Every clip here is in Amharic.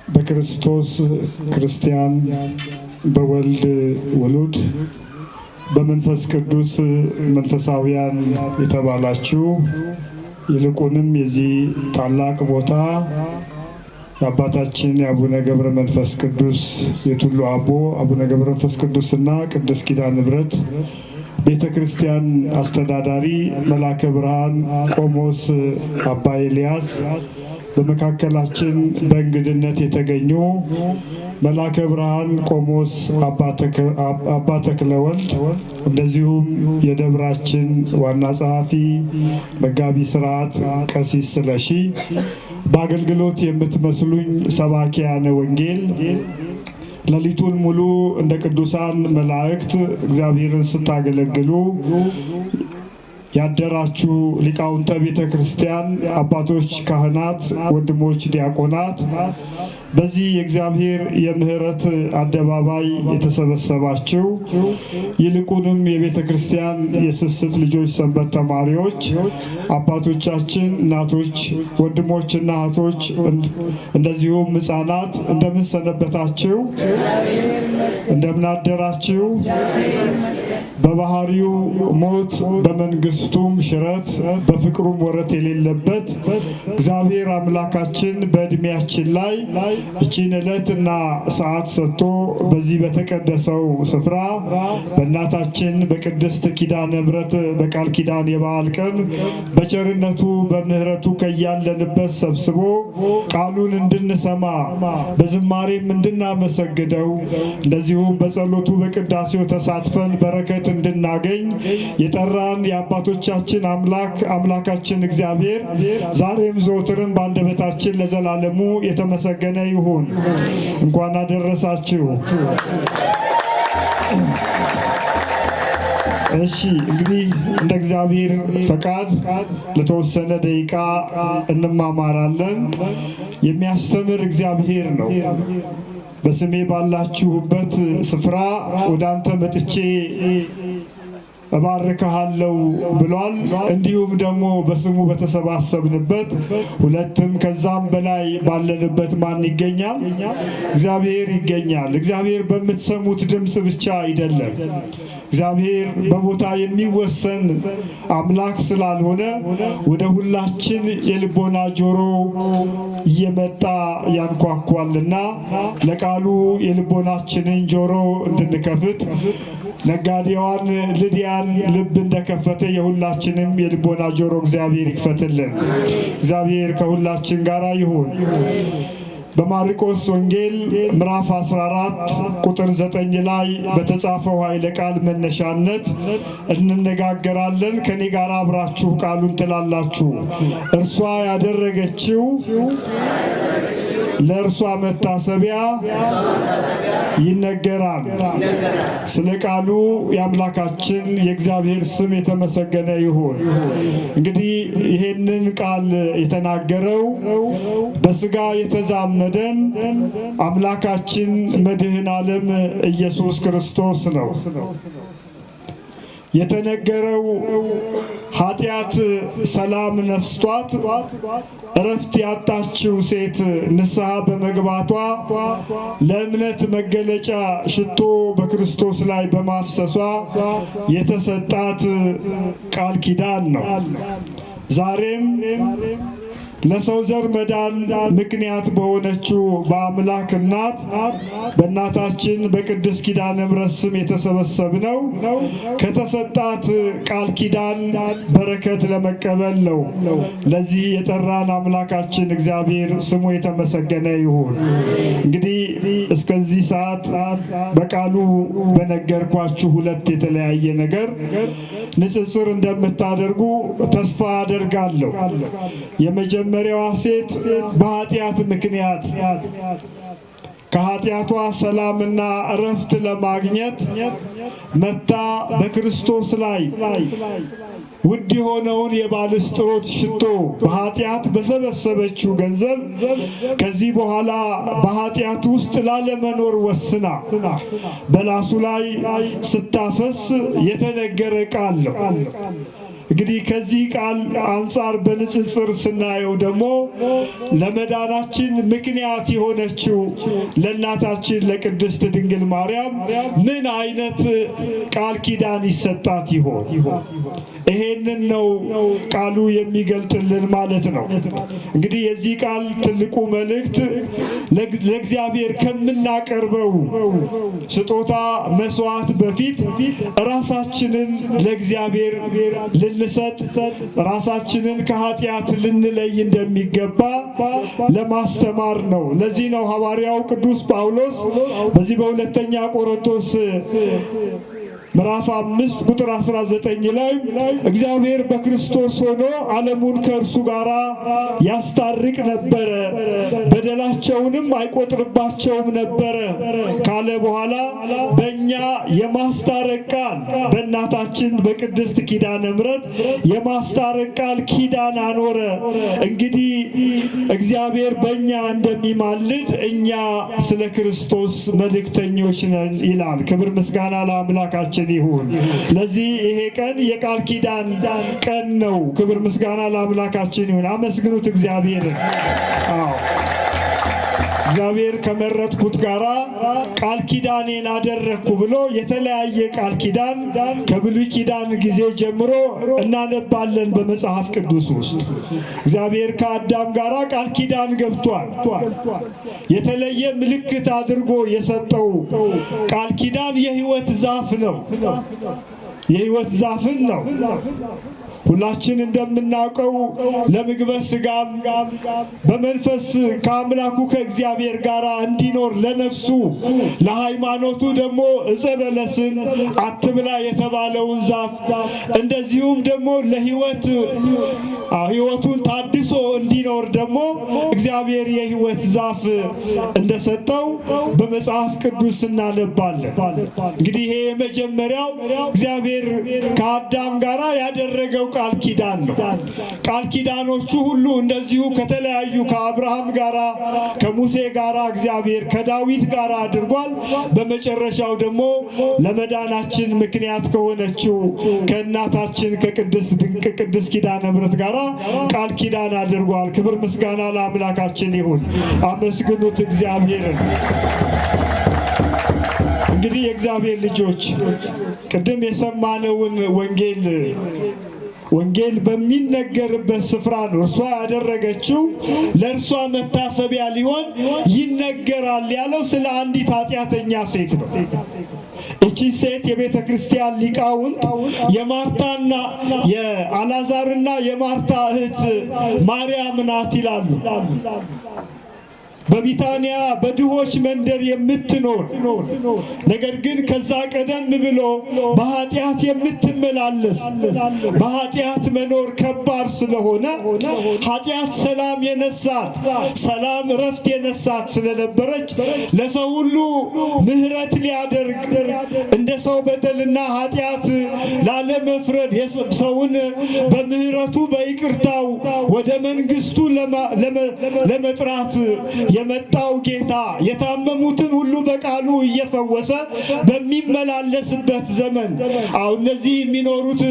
በክርስቶስ ክርስቲያን፣ በወልድ ውሉድ፣ በመንፈስ ቅዱስ መንፈሳውያን የተባላችሁ፣ ይልቁንም የዚህ ታላቅ ቦታ የአባታችን የአቡነ ገብረ መንፈስ ቅዱስ፣ የቱሉ አቦ አቡነ ገብረ መንፈስ ቅዱስና ቅድስት ኪዳነ ምሕረት ቤተ ክርስቲያን አስተዳዳሪ መላከ ብርሃን ቆሞስ አባ ኤልያስ፣ በመካከላችን በእንግድነት የተገኙ መላከ ብርሃን ቆሞስ አባ ተክለ ወልድ፣ እንደዚሁም የደብራችን ዋና ጸሐፊ መጋቢ ስርዓት ቀሲስ ስለሺ፣ በአገልግሎት የምትመስሉኝ ሰባኪያነ ወንጌል፣ ሌሊቱን ሙሉ እንደ ቅዱሳን መላእክት እግዚአብሔርን ስታገለግሉ ያደራችሁ ሊቃውንተ ቤተ ክርስቲያን፣ አባቶች ካህናት፣ ወንድሞች ዲያቆናት፣ በዚህ የእግዚአብሔር የምሕረት አደባባይ የተሰበሰባችሁ፣ ይልቁንም የቤተ ክርስቲያን የስስት ልጆች ሰንበት ተማሪዎች፣ አባቶቻችን፣ እናቶች፣ ወንድሞችና እህቶች፣ እንደዚሁም ሕፃናት፣ እንደምን ሰነበታችሁ? እንደምን አደራችሁ? በባህሪው ሞት፣ በመንግስቱም ሽረት፣ በፍቅሩም ወረት የሌለበት እግዚአብሔር አምላካችን በእድሜያችን ላይ እቺን ዕለትና ሰዓት ሰጥቶ በዚህ በተቀደሰው ስፍራ በእናታችን በቅድስት ኪዳነ ምሕረት በቃል ኪዳን የበዓል ቀን በቸርነቱ በምሕረቱ ከያለንበት ሰብስቦ ቃሉን እንድንሰማ፣ በዝማሬም እንድናመሰግደው፣ እንደዚሁም በጸሎቱ በቅዳሴው ተሳትፈን በረከት እንድናገኝ የጠራን የአባቶቻችን አምላክ አምላካችን እግዚአብሔር ዛሬም ዘወትርም በአንደበታችን ለዘላለሙ የተመሰገነ ይሁን። እንኳን አደረሳችሁ። እሺ፣ እንግዲህ እንደ እግዚአብሔር ፈቃድ ለተወሰነ ደቂቃ እንማማራለን። የሚያስተምር እግዚአብሔር ነው። በስሜ ባላችሁበት ስፍራ ወደ አንተ መጥቼ እባርክሃለሁ ብሏል። እንዲሁም ደግሞ በስሙ በተሰባሰብንበት ሁለትም ከዛም በላይ ባለንበት ማን ይገኛል? እግዚአብሔር ይገኛል። እግዚአብሔር በምትሰሙት ድምፅ ብቻ አይደለም። እግዚአብሔር በቦታ የሚወሰን አምላክ ስላልሆነ ወደ ሁላችን የልቦና ጆሮ እየመጣ ያንኳኳልና ለቃሉ የልቦናችንን ጆሮ እንድንከፍት፣ ነጋዴዋን ልድያን ልብ እንደከፈተ የሁላችንም የልቦና ጆሮ እግዚአብሔር ይክፈትልን። እግዚአብሔር ከሁላችን ጋር ይሁን። በማርቆስ ወንጌል ምዕራፍ 14 ቁጥር 9 ላይ በተጻፈው ኃይለ ቃል መነሻነት እንነጋገራለን። ከኔ ጋር አብራችሁ ቃሉን ትላላችሁ። እርሷ ያደረገችው ለእርሷ መታሰቢያ ይነገራል። ስለ ቃሉ የአምላካችን የእግዚአብሔር ስም የተመሰገነ ይሁን። እንግዲህ ይሄንን ቃል የተናገረው በስጋ የተዛመደን አምላካችን መድህን ዓለም ኢየሱስ ክርስቶስ ነው። የተነገረው ኃጢአት ሰላም ነፍስቷት እረፍት ያጣችው ሴት ንስሐ በመግባቷ ለእምነት መገለጫ ሽቶ በክርስቶስ ላይ በማፍሰሷ የተሰጣት ቃል ኪዳን ነው። ዛሬም ለሰው ዘር መዳን ምክንያት በሆነችው በአምላክ እናት በእናታችን በቅድስት ኪዳነ ምሕረት ስም የተሰበሰብነው ከተሰጣት ቃል ኪዳን በረከት ለመቀበል ነው። ለዚህ የጠራን አምላካችን እግዚአብሔር ስሙ የተመሰገነ ይሁን። እንግዲህ እስከዚህ ሰዓት በቃሉ በነገርኳችሁ ሁለት የተለያየ ነገር ንጽጽር እንደምታደርጉ ተስፋ አደርጋለሁ። የመጀመሪያዋ ሴት በኃጢአት ምክንያት ከኃጢአቷ ሰላምና እረፍት ለማግኘት መታ በክርስቶስ ላይ ውድ የሆነውን የባልስጥሮት ሽቶ በኃጢአት በሰበሰበችው ገንዘብ ከዚህ በኋላ በኃጢአት ውስጥ ላለመኖር ወስና በላሱ ላይ ስታፈስ የተነገረ ቃል ነው። እንግዲህ ከዚህ ቃል አንጻር በንጽጽር ስናየው ደግሞ ለመዳናችን ምክንያት የሆነችው ለእናታችን ለቅድስት ድንግል ማርያም ምን አይነት ቃል ኪዳን ይሰጣት ይሆን? ይሄንን ነው ቃሉ የሚገልጥልን ማለት ነው። እንግዲህ የዚህ ቃል ትልቁ መልእክት ለእግዚአብሔር ከምናቀርበው ስጦታ መስዋዕት በፊት ራሳችንን ለእግዚአብሔር ልንሰጥ ራሳችንን ከኃጢአት ልንለይ እንደሚገባ ለማስተማር ነው። ለዚህ ነው ሐዋርያው ቅዱስ ጳውሎስ በዚህ በሁለተኛ ቆሮንቶስ ምዕራፍ 5 ቁጥር 19 ላይ እግዚአብሔር በክርስቶስ ሆኖ ዓለሙን ከእርሱ ጋር ያስታርቅ ነበረ፣ በደላቸውንም አይቆጥርባቸውም ነበረ ካለ በኋላ በእኛ የማስታረቅ ቃል በእናታችን በቅድስት ኪዳነ ምሕረት የማስታረቅ ቃል ኪዳን አኖረ። እንግዲህ እግዚአብሔር በእኛ እንደሚማልድ እኛ ስለ ክርስቶስ መልእክተኞች ነን ይላል። ክብር ምስጋና ለአምላካችን ይሁን። ለዚህ ይሄ ቀን የቃል ኪዳን ቀን ነው። ክብር ምስጋና ለአምላካችን ይሁን። አመስግኑት እግዚአብሔርን። አዎ እግዚአብሔር ከመረጥኩት ጋራ ቃል ኪዳኔን አደረግኩ ብሎ የተለያየ ቃል ኪዳን ከብሉይ ኪዳን ጊዜ ጀምሮ እናነባለን በመጽሐፍ ቅዱስ ውስጥ። እግዚአብሔር ከአዳም ጋራ ቃል ኪዳን ገብቷል። የተለየ ምልክት አድርጎ የሰጠው ቃል ኪዳን የሕይወት ዛፍ ነው። የሕይወት ዛፍን ነው። ሁላችን እንደምናውቀው ለምግበ ሥጋም በመንፈስ ከአምላኩ ከእግዚአብሔር ጋር እንዲኖር ለነፍሱ ለሃይማኖቱ ደግሞ ዕፀ በለስን አትብላ የተባለውን ዛፍ እንደዚሁም ደግሞ ለሕይወት ሕይወቱን ታድሶ እንዲኖር ደግሞ እግዚአብሔር የሕይወት ዛፍ እንደሰጠው በመጽሐፍ ቅዱስ እናነባለን። እንግዲህ ይሄ የመጀመሪያው እግዚአብሔር ከአዳም ጋር ያደረገው ቃል ኪዳን ነው። ቃል ኪዳኖቹ ሁሉ እንደዚሁ ከተለያዩ ከአብርሃም ጋራ፣ ከሙሴ ጋራ እግዚአብሔር ከዳዊት ጋር አድርጓል። በመጨረሻው ደግሞ ለመዳናችን ምክንያት ከሆነችው ከእናታችን ከቅድስት ድንቅ ቅድስት ኪዳነ ምሕረት ጋራ ቃል ኪዳን አድርጓል። ክብር ምስጋና ለአምላካችን ይሁን። አመስግኑት እግዚአብሔርን። እንግዲህ የእግዚአብሔር ልጆች ቅድም የሰማነውን ወንጌል ወንጌል በሚነገርበት ስፍራ ነው እርሷ ያደረገችው ለእርሷ መታሰቢያ ሊሆን ይነገራል ያለው ስለ አንዲት ኃጢአተኛ ሴት ነው። እቺ ሴት የቤተ ክርስቲያን ሊቃውንት የማርታና የአልዓዛርና የማርታ እህት ማርያም ናት ይላሉ። በቢታንያ በድሆች መንደር የምትኖር ነገር ግን ከዛ ቀደም ብሎ በኃጢአት የምትመላለስ በኃጢአት መኖር ከባድ ስለሆነ ኃጢአት ሰላም የነሳት ሰላም እረፍት የነሳት ስለነበረች ለሰው ሁሉ ምሕረት ሊያደርግ እንደ ሰው በደልና ኃጢአት ላለመፍረድ ሰውን በምሕረቱ በይቅርታው ወደ መንግስቱ ለመጥራት የመጣው ጌታ የታመሙትን ሁሉ በቃሉ እየፈወሰ በሚመላለስበት ዘመን አሁ እነዚህ የሚኖሩት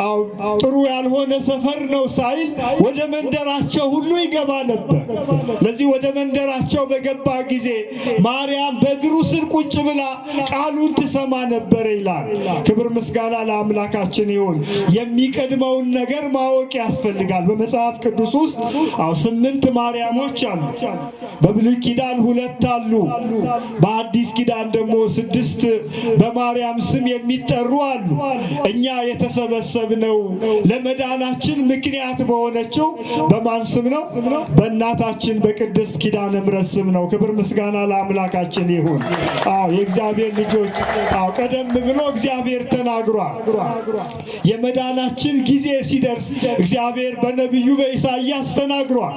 አሁ ጥሩ ያልሆነ ሰፈር ነው ሳይል ወደ መንደራቸው ሁሉ ይገባ ነበር። ለዚህ ወደ መንደራቸው በገባ ጊዜ ማርያም በእግሩ ስር ቁጭ ብላ ቃሉን ትሰማ ነበር ይላል። ክብር ምስጋና ለአምላካችን ይሁን። የሚቀድመውን ነገር ማወቅ ያስፈልጋል። በመጽሐፍ ቅዱስ ውስጥ አሁ 8 ማርያሞች አሉ። በብሉይ ኪዳን 2 አሉ። በአዲስ ኪዳን ደግሞ 6 በማርያም ስም የሚጠሩ አሉ። እኛ የተሰበሰብነው ለመዳናችን ምክንያት በሆነችው በማን ስም ነው? በእናታችን በቅድስት ኪዳነ ምሕረት ስም ነው። ክብር ምስጋና ለአምላካችን ይሁን። አዎ የእግዚአብሔር ልጆች፣ አዎ ቀደም ብሎ እግዚአብሔር ተናግሯል። የመዳናችን ጊዜ ሲደርስ እግዚአብሔር በነቢዩ በኢሳይያስ ተናግሯል።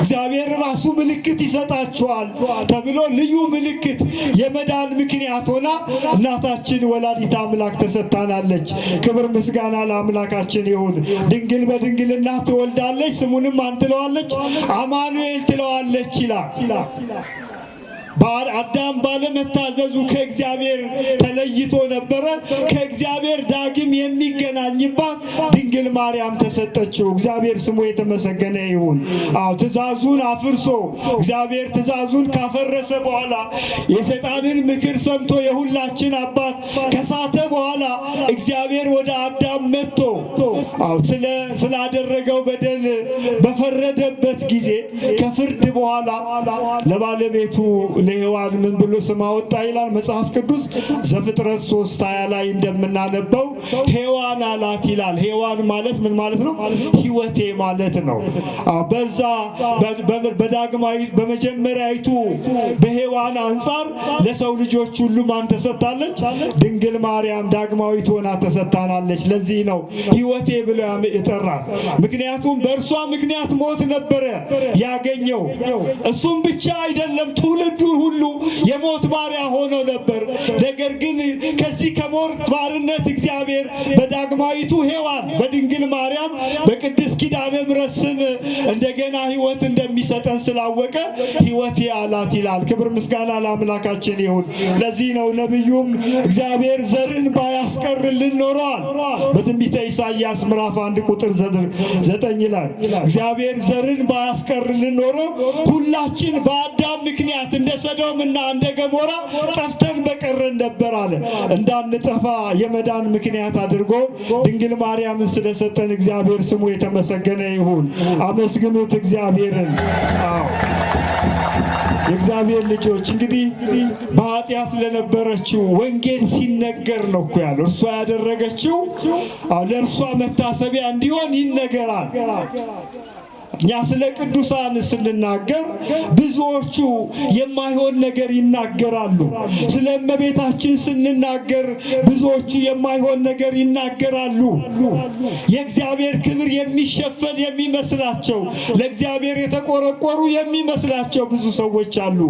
እግዚአብሔር ራሱ ምልክት ይሰጣቸዋል ተብሎ ልዩ ምልክት የመዳን ምክንያት ሆና እናታችን ወላዲተ አምላክ ተሰጥታናለች። ክብር ምስጋና ለአምላካችን ይሁን። ድንግል በድንግልና ትወልዳለች፣ ስሙንም ማን ትለዋለች? አማኑኤል ትለዋለች ይላል። አዳም ባለመታዘዙ ከእግዚአብሔር ተለይቶ ነበረ። ከእግዚአብሔር ዳግም የሚገናኝባት ድንግል ማርያም ተሰጠችው። እግዚአብሔር ስሙ የተመሰገነ ይሁን። አዎ፣ ትእዛዙን አፍርሶ፣ እግዚአብሔር ትእዛዙን ካፈረሰ በኋላ፣ የሰይጣንን ምክር ሰምቶ የሁላችን አባት ከሳተ በኋላ እግዚአብሔር ወደ አዳም መጥቶ፣ አዎ፣ ስላደረገው በደል በፈረደበት ጊዜ ከፍርድ በኋላ ለባለቤቱ ለሔዋን ምን ብሎ ስም አወጣ ይላል መጽሐፍ ቅዱስ። ዘፍጥረት 3:20 ላይ እንደምናነበው ሔዋን አላት ይላል። ሔዋን ማለት ምን ማለት ነው? ሕይወቴ ማለት ነው። አዎ፣ በዛ በዳግማዊ በመጀመሪያይቱ በሔዋን አንጻር ለሰው ልጆች ሁሉ ማን ተሰጥታለች? ድንግል ማርያም ዳግማዊት ሆና ተሰጥታናለች። ለዚህ ነው ሕይወቴ ብሎ የጠራት። ምክንያቱም በእርሷ ምክንያት ሞት ነበረ ያገኘው። እሱም ብቻ አይደለም፣ ትውልዱ ሁሉ የሞት ባሪያ ሆኖ ነበር። ነገር ግን ከዚህ ከሞት ባርነት እግዚአብሔር በዳግማዊቱ ሔዋን በድንግል ማርያም በቅድስት ኪዳነ ምሕረት ስም እንደገና ሕይወት እንደሚሰጠን ስላወቀ ሕይወቴ አላት ይላል። ክብር ምስጋና ለአምላካችን ይሁን። ለዚህ ነው ነቢዩም እግዚአብሔር ዘርን ባያስቀርልን ኖሯል። በትንቢተ ኢሳይያስ ምዕራፍ 1 ቁጥር 9 ላይ እግዚአብሔር ዘርን ባያስቀርልን ኖሮ ሁላችን በአዳም ምክንያት እንደ ሰዶምና እንደ ገሞራ ጠፍተን በቀረን ነበር አለ። እንዳንጠፋ የመዳን ምክንያት አድርጎ ድንግል ማርያምን ስለሰጠን እግዚአብሔር ስሙ የተመሰገነ ይሁን። አመስግኑት እግዚአብሔርን። አዎ፣ የእግዚአብሔር ልጆች፣ እንግዲህ በኃጢአት ለነበረችው ወንጌል ሲነገር ነው እኮ ያለው። እርሷ ያደረገችው፣ አዎ፣ ለእርሷ መታሰቢያ እንዲሆን ይነገራል። እኛ ስለ ቅዱሳን ስንናገር ብዙዎቹ የማይሆን ነገር ይናገራሉ። ስለ እመቤታችን ስንናገር ብዙዎቹ የማይሆን ነገር ይናገራሉ። የእግዚአብሔር ክብር የሚሸፈን የሚመስላቸው፣ ለእግዚአብሔር የተቆረቆሩ የሚመስላቸው ብዙ ሰዎች አሉ።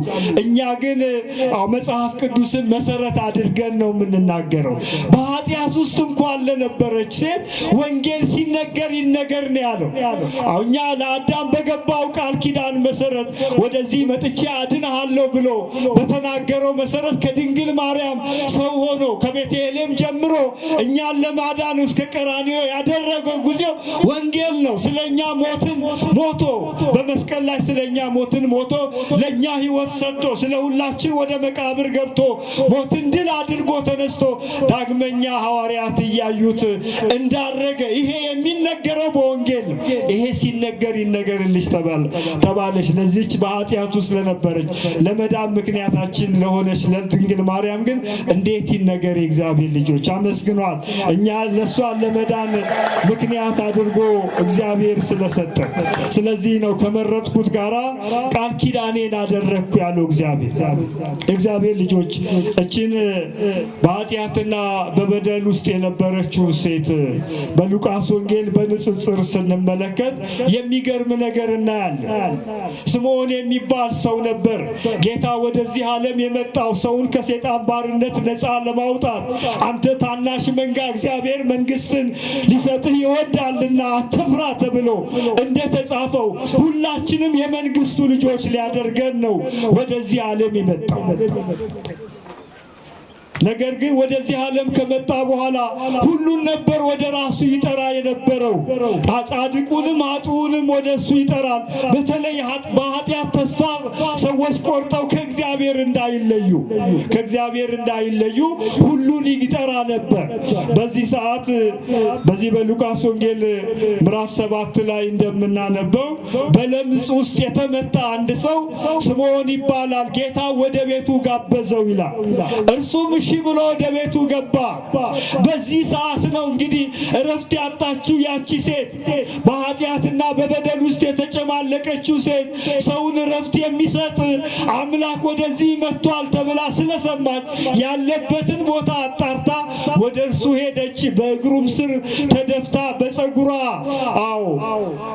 እኛ ግን አዎ፣ መጽሐፍ ቅዱስን መሰረት አድርገን ነው የምንናገረው። በኃጢአት ውስጥ እንኳን ለነበረች ሴት ወንጌል ሲነገር ይነገር ነው ያለው። አዎ፣ እኛ ለአዳም በገባው ቃል ኪዳን መሰረት ወደዚህ መጥቼ አድንሃለሁ ብሎ በተናገረው መሰረት ከድንግል ማርያም ሰው ሆኖ ከቤተልሔም ጀምሮ እኛን ለማዳን እስከ ቀራንዮ ያደረገው ጊዜ ወንጌል ነው። ስለኛ ሞትን ሞቶ፣ በመስቀል ላይ ስለኛ ሞትን ሞቶ፣ ለእኛ ሕይወት ሰጥቶ፣ ስለ ሁላችን ወደ መቃብር ገብቶ፣ ሞትን ድል አድርጎ ተነስቶ፣ ዳግመኛ ሐዋርያት እያዩት እንዳረገ ይሄ የሚነገረው በወንጌል ነው። ይሄ ሲነገር ይነገርልሽ ተባለች። ለዚች በኃጢአት ውስጥ ለነበረች፣ ለመዳን ምክንያታችን ለሆነች ለድንግል ማርያም ግን እንዴት ይነገር? የእግዚአብሔር ልጆች፣ አመስግኗት። እኛ ለእሷ ለመዳን ምክንያት አድርጎ እግዚአብሔር ስለሰጠ። ስለዚህ ነው ከመረጥኩት ጋራ ቃል ኪዳኔን አደረግኩ ያለው እግዚአብሔር። የእግዚአብሔር ልጆች፣ እችን በኃጢአትና በበደል ውስጥ የነበረችውን ሴት በሉቃስ ወንጌል በንጽጽር ስንመለከት የሚገርም ነገር እናያለን። ስምዖን የሚባል ሰው ነበር። ጌታ ወደዚህ ዓለም የመጣው ሰውን ከሴጣን ባርነት ነፃ ለማውጣት፣ አንተ ታናሽ መንጋ እግዚአብሔር መንግስትን ሊሰጥህ ይወዳልና አትፍራ ተብሎ እንደተጻፈው ሁላችንም የመንግስቱ ልጆች ሊያደርገን ነው ወደዚህ ዓለም የመጣው። ነገር ግን ወደዚህ ዓለም ከመጣ በኋላ ሁሉን ነበር ወደ ራሱ ይጠራ የነበረው። ጻድቁንም ኃጥኡንም ወደ እሱ ይጠራል። በተለይ በኃጢአት ተስፋ ሰዎች ቆርጠው ከእግዚአብሔር እንዳይለዩ ሁሉን ይጠራ ነበር። በዚህ ሰዓት በዚህ በሉቃስ ወንጌል ምዕራፍ 7 ላይ እንደምናነበው በለምጽ ውስጥ የተመታ አንድ ሰው ስምዖን ይባላል። ጌታ ወደ ቤቱ ጋበዘው ይላል። እርሱም እሺ ብሎ ወደ ቤቱ ገባ። በዚህ ሰዓት ነው እንግዲህ እረፍት ያጣችው ያቺ ሴት፣ በኃጢአትና በበደል ውስጥ የተጨማለቀችው ሴት፣ ሰውን እረፍት የሚሰጥ አምላክ ወደዚህ መጥቷል ተብላ ስለሰማች ያለበትን ቦታ አጣርታ ወደ እርሱ ሄደች። በእግሩም ስር ተደፍታ በፀጉሯ፣ አዎ፣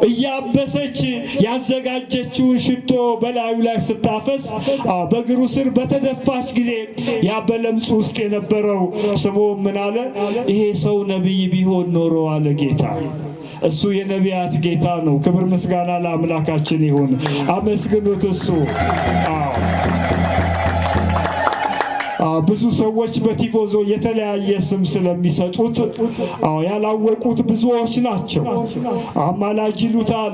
እያበሰች ያዘጋጀችውን ሽቶ በላዩ ላይ ስታፈስ፣ አዎ፣ በእግሩ ስር በተደፋች ጊዜ ያ በለምጽ ውስጥ የነበረው ስምዖን ምን አለ? ይሄ ሰው ነቢይ ቢሆን ኖሮ አለ ጌታ። እሱ የነቢያት ጌታ ነው። ክብር ምስጋና ለአምላካችን ይሁን። አመስግኑት። እሱ፣ አዎ። ብዙ ሰዎች በቲፎዞ የተለያየ ስም ስለሚሰጡት ያላወቁት ብዙዎች ናቸው። አማላጅ ይሉታል፣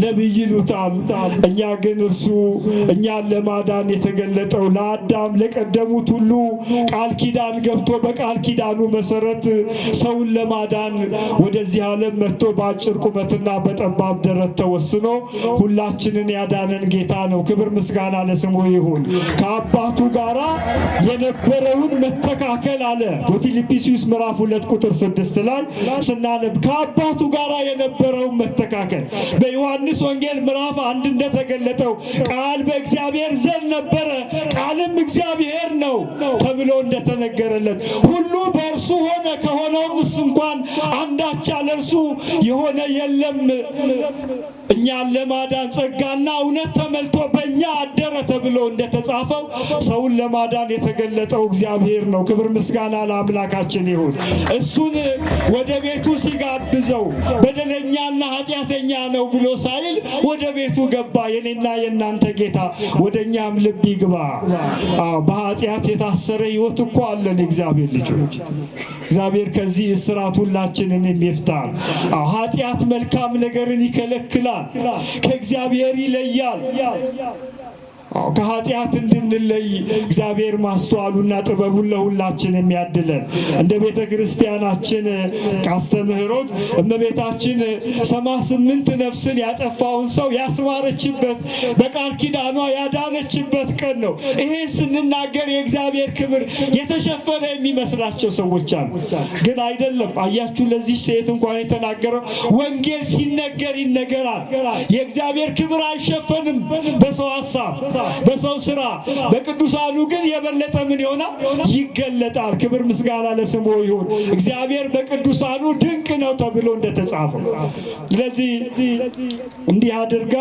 ነቢይ ይሉታል። እኛ ግን እርሱ እኛን ለማዳን የተገለጠው ለአዳም ለቀደሙት ሁሉ ቃል ኪዳን ገብቶ በቃል ኪዳኑ መሰረት ሰውን ለማዳን ወደዚህ ዓለም መጥቶ በአጭር ቁመትና በጠባብ ደረት ተወስኖ ሁላችንን ያዳነን ጌታ ነው። ክብር ምስጋና ለስሙ ይሁን። ከአባቱ ጋራ የነበረውን መተካከል አለ በፊልጵስዩስ ምዕራፍ 2 ቁጥር 6 ላይ ስናነብ ከአባቱ ጋራ የነበረውን መተካከል በዮሐንስ ወንጌል ምዕራፍ 1 እንደተገለጠው ቃል በእግዚአብሔር ዘንድ ነበረ፣ ቃልም እግዚአብሔር ነው ተብሎ እንደተነገረለት ሁሉ በእርሱ ሆነ፣ ከሆነውም እንኳን አንዳች ያለ እርሱ የሆነ የለም። እኛን ለማዳን ጸጋና እውነት ተመልቶ በእኛ አደረ ተብሎ እንደተጻፈው ሰውን ለማዳን የተገለጠው እግዚአብሔር ነው። ክብር ምስጋና ለአምላካችን ይሁን። እሱን ወደ ቤቱ ሲጋብዘው በደለኛና ኃጢአተኛ ነው ብሎ ሳይል ወደ ቤቱ ገባ። የኔና የእናንተ ጌታ ወደ እኛም ልብ ይግባ። በኃጢአት የታሰረ ሕይወት እኮ አለን። እግዚአብሔር ልጆች እግዚአብሔር ከዚህ እስራት ሁላችንን ይፍታል። ኃጢአት መልካም ነገርን ይከለክላል፣ ከእግዚአብሔር ይለያል። ከኃጢአት እንድንለይ እግዚአብሔር ማስተዋሉና ጥበቡን ለሁላችን የሚያድለን። እንደ ቤተ ክርስቲያናችን አስተምህሮት እመቤታችን 78 ነፍስን ያጠፋውን ሰው ያስማረችበት በቃል ኪዳኗ ያዳነችበት ቀን ነው። ይሄ ስንናገር የእግዚአብሔር ክብር የተሸፈነ የሚመስላቸው ሰዎች አሉ፣ ግን አይደለም። አያችሁ፣ ለዚህ ሴት እንኳን የተናገረው ወንጌል ሲነገር ይነገራል። የእግዚአብሔር ክብር አይሸፈንም በሰው ሀሳብ፣ በሰው ስራ። በቅዱሳኑ ግን የበለጠ ምን ይሆናል? ይገለጣል። ክብር ምስጋና ለስሙ ይሁን። እግዚአብሔር በቅዱሳኑ ድንቅ ነው ተብሎ እንደተጻፈው፣ ስለዚህ እንዲህ አድርጋ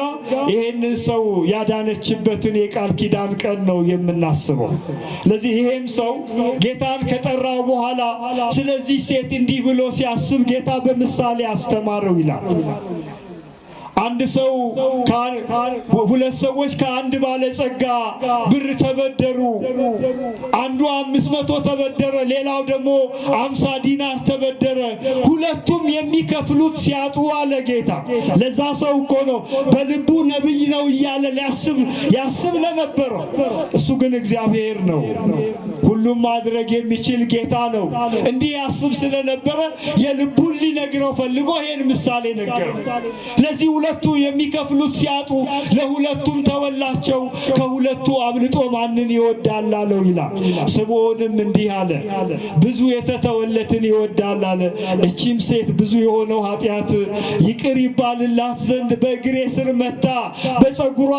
ይሄንን ሰው ያዳነችበትን የቃል ኪዳን ቀን ነው የምናስበው። ስለዚህ ይሄም ሰው ጌታን ከጠራው በኋላ ስለዚህ ሴት እንዲህ ብሎ ሲያስብ ጌታ በምሳሌ አስተማረው ይላል። አንድ ሰው ሁለት ሰዎች ከአንድ ባለጸጋ ብር ተበደሩ። አንዱ 500 ተበደረ፣ ሌላው ደግሞ 50 ዲናር ተበደረ። ሁለቱም የሚከፍሉት ሲያጡ አለ ጌታ። ለዛ ሰው እኮ ነው በልቡ ነቢይ ነው እያለ ያስብ ለነበረው፣ እሱ ግን እግዚአብሔር ነው፣ ሁሉም ማድረግ የሚችል ጌታ ነው። እንዲህ ያስብ ስለነበረ የልቡን ሊነግረው ፈልጎ ይሄን ምሳሌ ነገረው። ለዚህ ሁለቱ የሚከፍሉት ሲያጡ ለሁለቱም ተወላቸው። ከሁለቱ አብልጦ ማንን ይወዳል አለው ይላል። ስምዖንም እንዲህ አለ፣ ብዙ የተተወለትን ይወዳል አለ። እቺም ሴት ብዙ የሆነው ኃጢአት ይቅር ይባልላት ዘንድ በእግሬ ስር መታ በፀጉሯ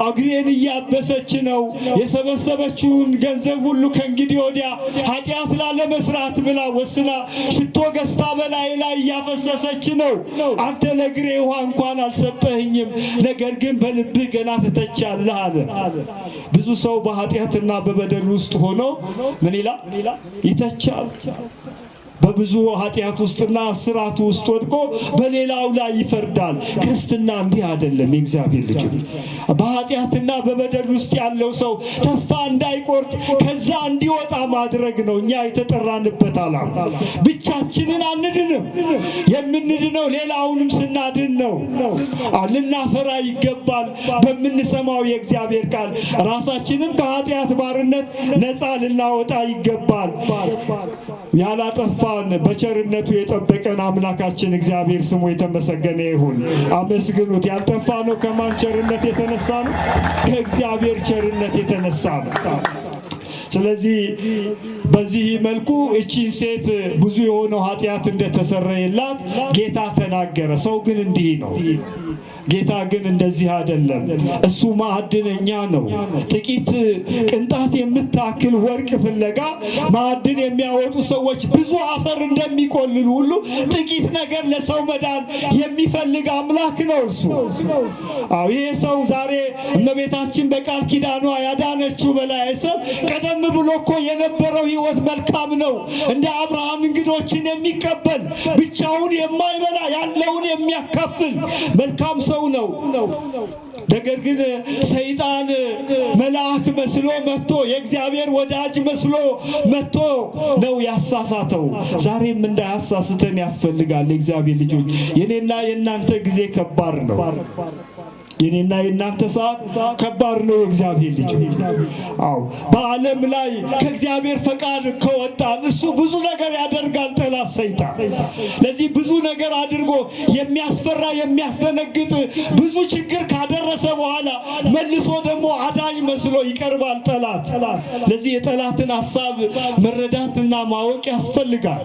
እግሬን እያበሰች ነው። የሰበሰበችውን ገንዘብ ሁሉ ከእንግዲህ ወዲያ ኃጢአት ላለመስራት ብላ ወስና ሽቶ ገዝታ በላይ ላይ እያፈሰሰች ነው። አንተ ለእግሬ ውሃ እንኳን አልሰጠኸኝም፣ ነገር ግን በልብህ ገና ትተቻለህ አለ። ብዙ ሰው በኃጢአትና በበደል ውስጥ ሆኖ ምን ይላል? ይተቻል። በብዙ ኃጢአት ውስጥና ስርዓቱ ውስጥ ወድቆ በሌላው ላይ ይፈርዳል። ክርስትና እንዲህ አይደለም። የእግዚአብሔር ልጆች፣ በኃጢአትና በበደል ውስጥ ያለው ሰው ተስፋ እንዳይቆርጥ ከዛ እንዲወጣ ማድረግ ነው እኛ የተጠራንበት ዓላማ። ብቻችንን አንድንም። የምንድነው ሌላውንም ስናድን ነው። ልናፈራ ይገባል። በምንሰማው የእግዚአብሔር ቃል ራሳችንም ከኃጢአት ባርነት ነፃ ልናወጣ ይገባል። ያላጠፋን በቸርነቱ የጠበቀን አምላካችን እግዚአብሔር ስሙ የተመሰገነ ይሁን። አመስግኑት። ያልጠፋ ነው ከማን ቸርነት የተነሳ ነው? ከእግዚአብሔር ቸርነት የተነሳ ነው። ስለዚህ በዚህ መልኩ እቺን ሴት ብዙ የሆነው ኃጢአት እንደተሰረየላት ጌታ ተናገረ። ሰው ግን እንዲህ ነው። ጌታ ግን እንደዚህ አይደለም። እሱ ማዕድነኛ ነው። ጥቂት ቅንጣት የምታክል ወርቅ ፍለጋ ማዕድን የሚያወጡ ሰዎች ብዙ አፈር እንደሚቆልሉ ሁሉ ጥቂት ነገር ለሰው መዳን የሚፈልግ አምላክ ነው እሱ። አዎ፣ ይሄ ሰው ዛሬ እመቤታችን በቃል ኪዳኗ ያዳነችው በላይ ሰው ቀደም ብሎ እኮ የነበረው ሕይወት መልካም ነው። እንደ አብርሃም እንግዶችን የሚቀበል፣ ብቻውን የማይበላ፣ ያለውን የሚያካፍል መልካም ሰው ሰው ነው። ነገር ግን ሰይጣን መልአክ መስሎ መጥቶ የእግዚአብሔር ወዳጅ መስሎ መጥቶ ነው ያሳሳተው። ዛሬም እንዳያሳስተን ያስፈልጋል። የእግዚአብሔር ልጆች፣ የኔና የእናንተ ጊዜ ከባድ ነው። የኔና የእናንተ ሰዓት ከባድ ነው። የእግዚአብሔር ልጆች፣ አዎ፣ በዓለም ላይ ከእግዚአብሔር ፈቃድ ከወጣን እሱ ብዙ ነገር ያደርጋል ጠላት ሰይጣን። ለዚህ ብዙ ነገር አድርጎ የሚያስፈራ የሚያስደነግጥ ብዙ ችግር ካደረሰ በኋላ መልሶ ደግሞ አዳኝ መስሎ ይቀርባል ጠላት። ለዚህ የጠላትን ሐሳብ መረዳትና ማወቅ ያስፈልጋል።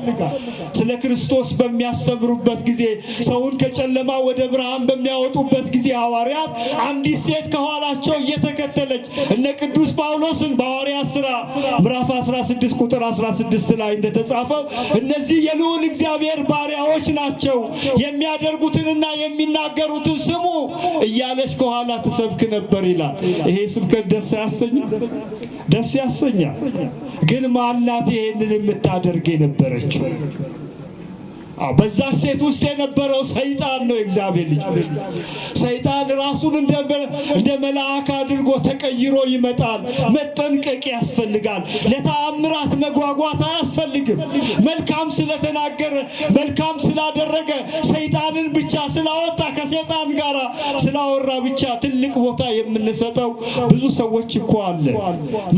ስለ ክርስቶስ በሚያስተምሩበት ጊዜ፣ ሰውን ከጨለማ ወደ ብርሃን በሚያወጡበት ጊዜ ሐዋርያት አንዲት ሴት ከኋላቸው እየተከተለች እነ ቅዱስ ጳውሎስን በሐዋርያት ሥራ ምዕራፍ 16 ቁጥር 16 ላይ እንደተጻፈው እነዚህ የልዑል እግዚአብሔር ባሪያዎች ናቸው፣ የሚያደርጉትንና የሚናገሩትን ስሙ እያለች ከኋላ ትሰብክ ነበር ይላል። ይሄ ስብከት ደስ አያሰኝም? ደስ ያሰኛል። ግን ማናት ይሄንን የምታደርግ የነበረችው? በዛ ሴት ውስጥ የነበረው ሰይጣን ነው። የእግዚአብሔር ልጅ፣ ሰይጣን ራሱን እንደ መልአክ አድርጎ ተቀይሮ ይመጣል። መጠንቀቅ ያስፈልጋል። ለተአምራት መጓጓት አያስፈልግም። መልካም ስለተናገረ፣ መልካም ስላደረገ፣ ሰይጣንን ብቻ ስላወጣ፣ ከሰይጣን ጋር ስላወራ ብቻ ትልቅ ቦታ የምንሰጠው ብዙ ሰዎች እኮ አለ።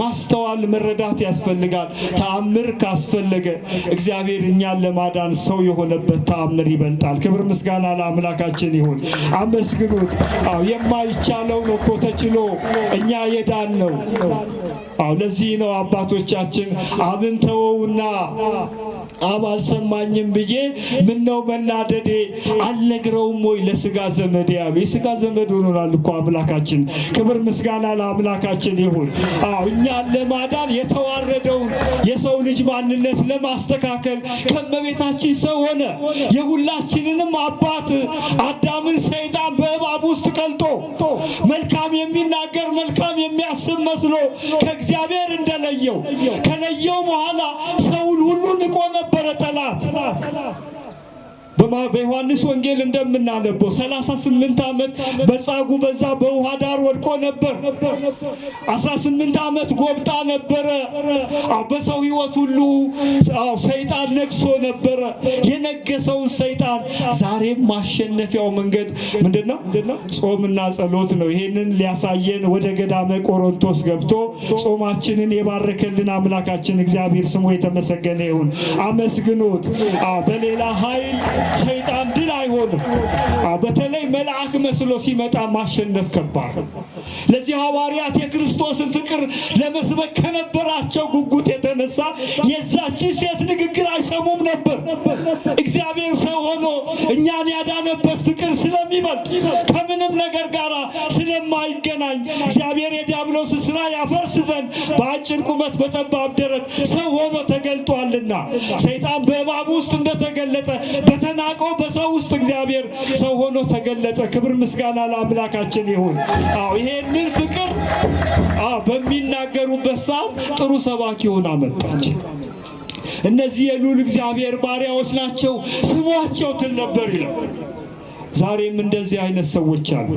ማስተዋል መረዳት ያስፈልጋል። ተአምር ካስፈለገ እግዚአብሔር እኛን ለማዳን ሰው የሆነበት ተአምር ይበልጣል። ክብር ምስጋና ለአምላካችን ይሁን። አመስግኑት። አዎ፣ የማይቻለውን እኮ ተችሎ እኛ የዳን ነው። አዎ፣ ለዚህ ነው አባቶቻችን አብን ተወውና አብ አልሰማኝም ብዬ ምነው መናደዴ አልነግረውም ወይ ለስጋ ዘመዴ ያሉ። የስጋ ዘመድ ሆኖናል እኮ አምላካችን። ክብር ምስጋና ለአምላካችን ይሁን። አዎ፣ እኛን ለማዳን የተዋረደውን የሰው ልጅ ማንነት ለማስተካከል ከእመቤታችን ሰው ሆነ። የሁላችንንም አባት አዳምን ሰይጣን በእባብ ውስጥ ቀልጦ መልካም የሚናገር መልካም የሚያስብ መስሎ ከእግዚአብሔር እንደለየው ከለየው በኋላ ሰውን ሁሉ ንቆ ነበረ ጠላት። በዮሐንስ ወንጌል እንደምናነበው 38 ዓመት በጻጉዕ በዛ በውሃ ዳር ወድቆ ነበር። 18 ዓመት ጎብጣ ነበረ። አዎ፣ በሰው ሕይወት ሁሉ አዎ ሰይጣን ነግሶ ነበረ። የነገሰውን ሰይጣን ዛሬም ማሸነፊያው መንገድ ምንድነው? ጾምና ጸሎት ነው። ይሄንን ሊያሳየን ወደ ገዳመ ቆሮንቶስ ገብቶ ጾማችንን የባረከልን አምላካችን እግዚአብሔር ስሙ የተመሰገነ ይሁን። አመስግኑት። አዎ፣ በሌላ ኃይል ሰይጣን ድል አይሆንም። በተለይ መልአክ መስሎ ሲመጣ ማሸነፍ ከባድ። ለዚህ ሐዋርያት የክርስቶስን ፍቅር ለመስበክ ከነበራቸው ጉጉት የተነሳ የዛችን ሴት ንግግር አይሰሙም ነበር። እግዚአብሔር ሰው ሆኖ እኛን ያዳነበት ፍቅር ስለሚበልጥ፣ ከምንም ነገር ጋር ስለማይገናኝ፣ እግዚአብሔር የዲያብሎስ ስራ ያፈርስ ዘንድ በአጭር ቁመት በጠባብ ደረት ሰው ሆኖ ተገልጧልና ሰይጣን በእባብ ውስጥ እንደተገለጠ በተናቀው በሰው ውስጥ እግዚአብሔር ሰው ሆኖ ተገለጠ። ክብር ምስጋና ለአምላካችን ይሁን። አዎ፣ ይሄንን ፍቅር አዎ በሚናገሩበት ሰዓት ጥሩ ሰባኪ ሆና መጣች። እነዚህ የልዑል እግዚአብሔር ባሪያዎች ናቸው፣ ስሟቸው ትል ነበር ይላል። ዛሬም እንደዚህ አይነት ሰዎች አሉ።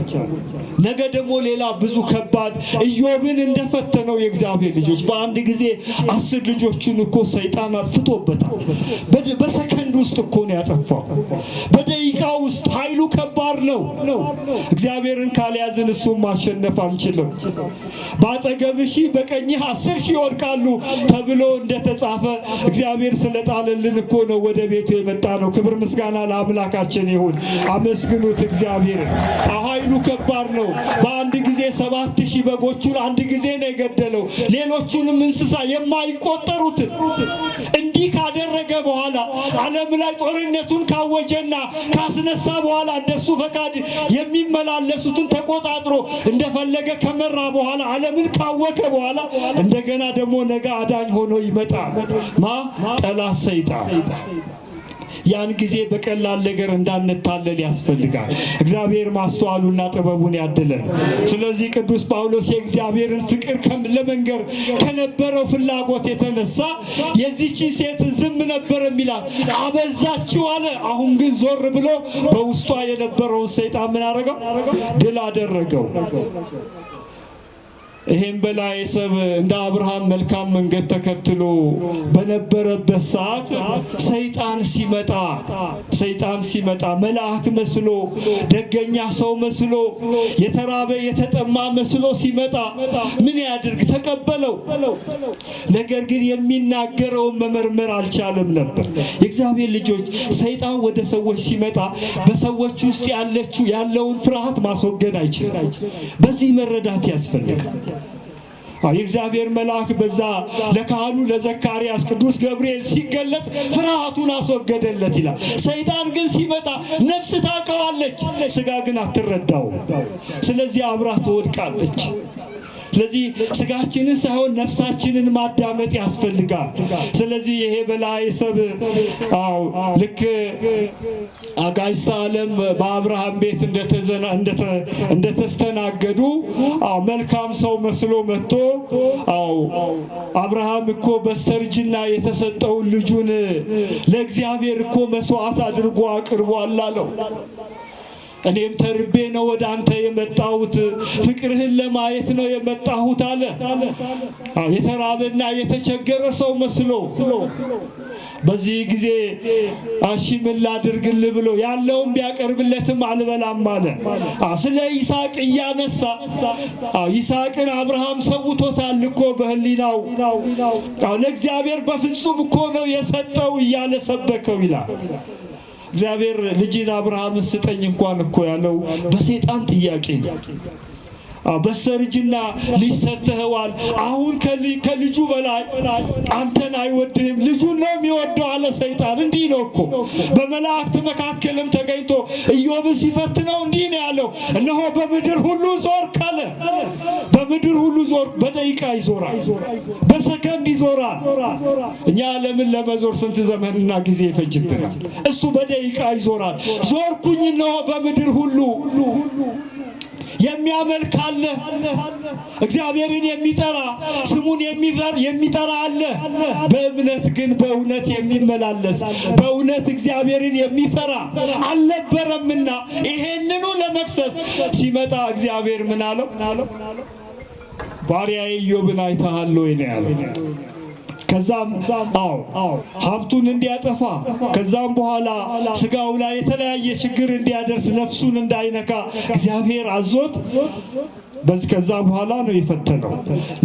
ነገ ደግሞ ሌላ ብዙ ከባድ ኢዮብን እንደፈተነው የእግዚአብሔር ልጆች፣ በአንድ ጊዜ 10 ልጆቹን እኮ ሰይጣን አጥፍቶበታል። በሰከንድ ውስጥ እኮ ነው ያጠፋው። በደቂቃ ውስጥ ኃይሉ ከባድ ነው። እግዚአብሔርን ካልያዝን እሱን ማሸነፍ አንችልም። በአጠገብህ ሺህ በቀኝህ 10,000 ይወድቃሉ ተብሎ እንደተጻፈ እግዚአብሔር ስለጣለልን እኮ ነው ወደ ቤቱ የመጣ ነው። ክብር ምስጋና ለአምላካችን ይሁን። አመስግኑት እግዚአብሔርን። ኃይሉ ከባድ ነው። በአንድ ጊዜ 7,000 በጎቹን አንድ ጊዜ ነው የገደለው። ሌሎቹንም እንስሳ የማይቆጠሩትን እንዲህ ካደረገ በኋላ ዓለም ላይ ጦርነቱን ካወጀና ካስነሳ በኋላ እንደሱ ፈቃድ የሚመላለሱትን ተቆጣጥሮ እንደፈለገ ከመራ በኋላ፣ ዓለምን ካወከ በኋላ እንደገና ደግሞ ነገ አዳኝ ሆኖ ይመጣል። ማ? ጠላት ሰይጣን። ያን ጊዜ በቀላል ነገር እንዳንታለል ያስፈልጋል። እግዚአብሔር ማስተዋሉና ጥበቡን ያድለን። ስለዚህ ቅዱስ ጳውሎስ የእግዚአብሔርን ፍቅር ለመንገር ከነበረው ፍላጎት የተነሳ የዚህችን ሴት ዝም ነበር የሚላት፣ አበዛችው አለ። አሁን ግን ዞር ብሎ በውስጧ የነበረውን ሰይጣን ምን አደረገው? ድል አደረገው። ይሄም በላይ ሰብ እንደ አብርሃም መልካም መንገድ ተከትሎ በነበረበት ሰዓት ሰይጣን ሲመጣ ሰይጣን ሲመጣ መልአክ መስሎ፣ ደገኛ ሰው መስሎ፣ የተራበ የተጠማ መስሎ ሲመጣ ምን ያድርግ? ተቀበለው። ነገር ግን የሚናገረውን መመርመር አልቻለም ነበር። የእግዚአብሔር ልጆች፣ ሰይጣን ወደ ሰዎች ሲመጣ በሰዎች ውስጥ ያለውን ፍርሃት ማስወገድ አይችልም። በዚህ መረዳት ያስፈልጋል። የእግዚአብሔር መልአክ በዛ ለካህኑ ለዘካርያስ ቅዱስ ገብርኤል ሲገለጥ ፍርሃቱን አስወገደለት ይላል። ሰይጣን ግን ሲመጣ ነፍስ ታውቀዋለች፣ ስጋ ግን አትረዳውም። ስለዚህ አብራ ትወድቃለች። ስለዚህ ስጋችንን ሳይሆን ነፍሳችንን ማዳመጥ ያስፈልጋል። ስለዚህ ይሄ በላይ ሰብ አው ልክ አጋዕዝተ ዓለም በአብርሃም ቤት እንደተስተናገዱ፣ አው መልካም ሰው መስሎ መጥቶ፣ አው አብርሃም እኮ በስተርጅና የተሰጠውን ልጁን ለእግዚአብሔር እኮ መስዋዕት አድርጎ አቅርቧል አለው። እኔም ተርቤ ነው ወደ አንተ የመጣሁት፣ ፍቅርህን ለማየት ነው የመጣሁት አለ። የተራበና የተቸገረ ሰው መስሎ በዚህ ጊዜ እሺ ምን ላድርግልህ ብሎ ያለውን ቢያቀርብለትም አልበላም አለ። ስለ ይስሐቅ እያነሳ፣ ይስሐቅን አብርሃም ሰውቶታል እኮ በህሊናው፣ ለእግዚአብሔር በፍጹም እኮ ነው የሰጠው እያለ ሰበከው ይላል። እግዚአብሔር ልጅን አብርሃምን ስጠኝ እንኳን እኮ ያለው በሰይጣን ጥያቄ ነው። በስተርጅና ልጅ ሰጥተኸዋል። አሁን ከልጁ በላይ አንተን አይወድህም፣ ልጁን ነው የሚወደው አለ ሰይጣን። እንዲህ ነው እኮ፣ በመላእክት መካከልም ተገኝቶ ኢዮብን ሲፈትነው እንዲህ ነው ያለው። እነሆ በምድር ሁሉ ዞርክ አለ። በምድር ሁሉ ዞርክ። በደቂቃ ይዞራል፣ በሰከንድ ይዞራል። እኛ ዓለምን ለመዞር ስንት ዘመንና ጊዜ ይፈጅብናል። እሱ በደቂቃ ይዞራል። ዞርኩኝ፣ እነሆ በምድር ሁሉ የሚያመልክ አለ። እግዚአብሔርን የሚጠራ፣ ስሙን የሚጠራ አለ። በእምነት ግን በእውነት የሚመላለስ፣ በእውነት እግዚአብሔርን የሚፈራ አልነበረምና ይሄንኑ ለመክሰስ ሲመጣ እግዚአብሔር ምን አለው? ባሪያዬ ኢዮብን አይተሃል ወይ ነው ያለው። ከዛም አዎ ሀብቱን እንዲያጠፋ፣ ከዛም በኋላ ስጋው ላይ የተለያየ ችግር እንዲያደርስ፣ ነፍሱን እንዳይነካ እግዚአብሔር አዞት በዚህ ከዛ በኋላ ነው የፈተነው።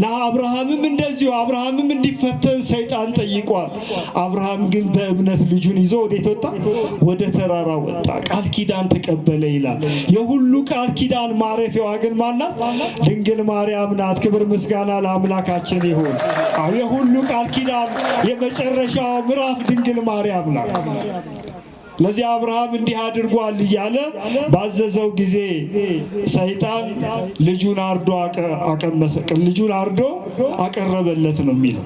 ለአብርሃምም እንደዚሁ፣ አብርሃምም እንዲፈተን ሰይጣን ጠይቋል። አብርሃም ግን በእምነት ልጁን ይዞ ወዴት ወጣ? ወደ ተራራ ወጣ። ቃል ኪዳን ተቀበለ ይላል። የሁሉ ቃል ኪዳን ማረፊያዋ ግን ማናት? ድንግል ማርያም ናት። ክብር ምስጋና ለአምላካችን ይሁን። የሁሉ ቃል ኪዳን የመጨረሻው ምዕራፍ ድንግል ማርያም ናት። ለዚህ አብርሃም እንዲህ አድርጓል እያለ ባዘዘው ጊዜ ሰይጣን ልጁን አርዶ አቀመሰ፣ ልጁን አርዶ አቀረበለት ነው የሚለው።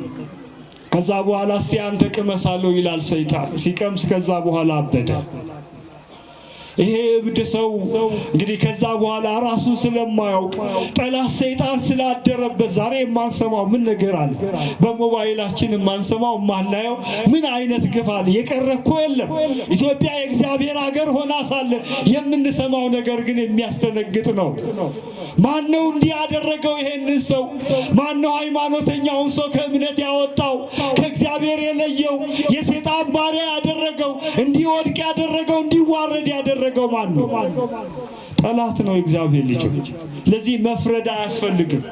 ከዛ በኋላ እስቲ አንተ ቅመሳለሁ ይላል ሰይጣን። ሲቀምስ ከዛ በኋላ አበደ። ይሄ እብድ ሰው እንግዲህ ከዛ በኋላ ራሱን ስለማያውቅ፣ ጠላት ሰይጣን ስላደረበት፣ ዛሬ የማንሰማው ምን ነገር አለ? በሞባይላችን የማንሰማው የማናየው ምን አይነት ግፍ አለ? የቀረ እኮ የለም። ኢትዮጵያ የእግዚአብሔር ሀገር ሆና ሳለ የምንሰማው ነገር ግን የሚያስደነግጥ ነው። ማን ነው እንዲህ ያደረገው ይሄንን ሰው? ማን ነው ሃይማኖተኛውን ሰው ከእምነት ያወጣው፣ ከእግዚአብሔር የለየው፣ የሰይጣን ባሪያ ያደረገው፣ እንዲወድቅ ያደረገው፣ እንዲዋረድ ያደረገው ማን ነው? ጠላት ነው። የእግዚአብሔር ልጆች፣ ለዚህ መፍረድ አያስፈልግም።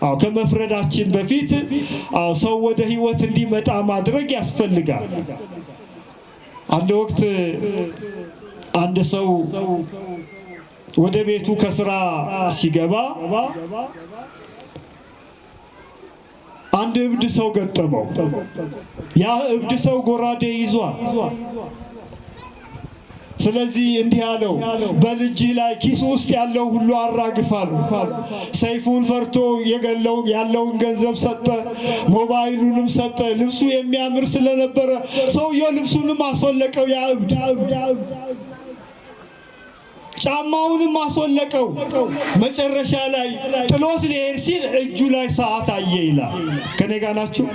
አዎ፣ ከመፍረዳችን በፊት አዎ ሰው ወደ ህይወት እንዲመጣ ማድረግ ያስፈልጋል። አንድ ወቅት አንድ ሰው ወደ ቤቱ ከስራ ሲገባ አንድ እብድ ሰው ገጠመው። ያ እብድ ሰው ጎራዴ ይዟል። ስለዚህ እንዲህ አለው፣ በልጅህ ላይ ኪስ ውስጥ ያለው ሁሉ አራግፋሉ። ሰይፉን ፈርቶ ያለውን ገንዘብ ሰጠ፣ ሞባይሉንም ሰጠ። ልብሱ የሚያምር ስለነበረ ሰውየው ልብሱንም አስወለቀው። ያ እብድ ጫማውንም አስወለቀው። መጨረሻ ላይ ጥሎት ሊሄድ ሲል እጁ ላይ ሰዓት አየ ይላል። ከኔ ጋር ናችሁ?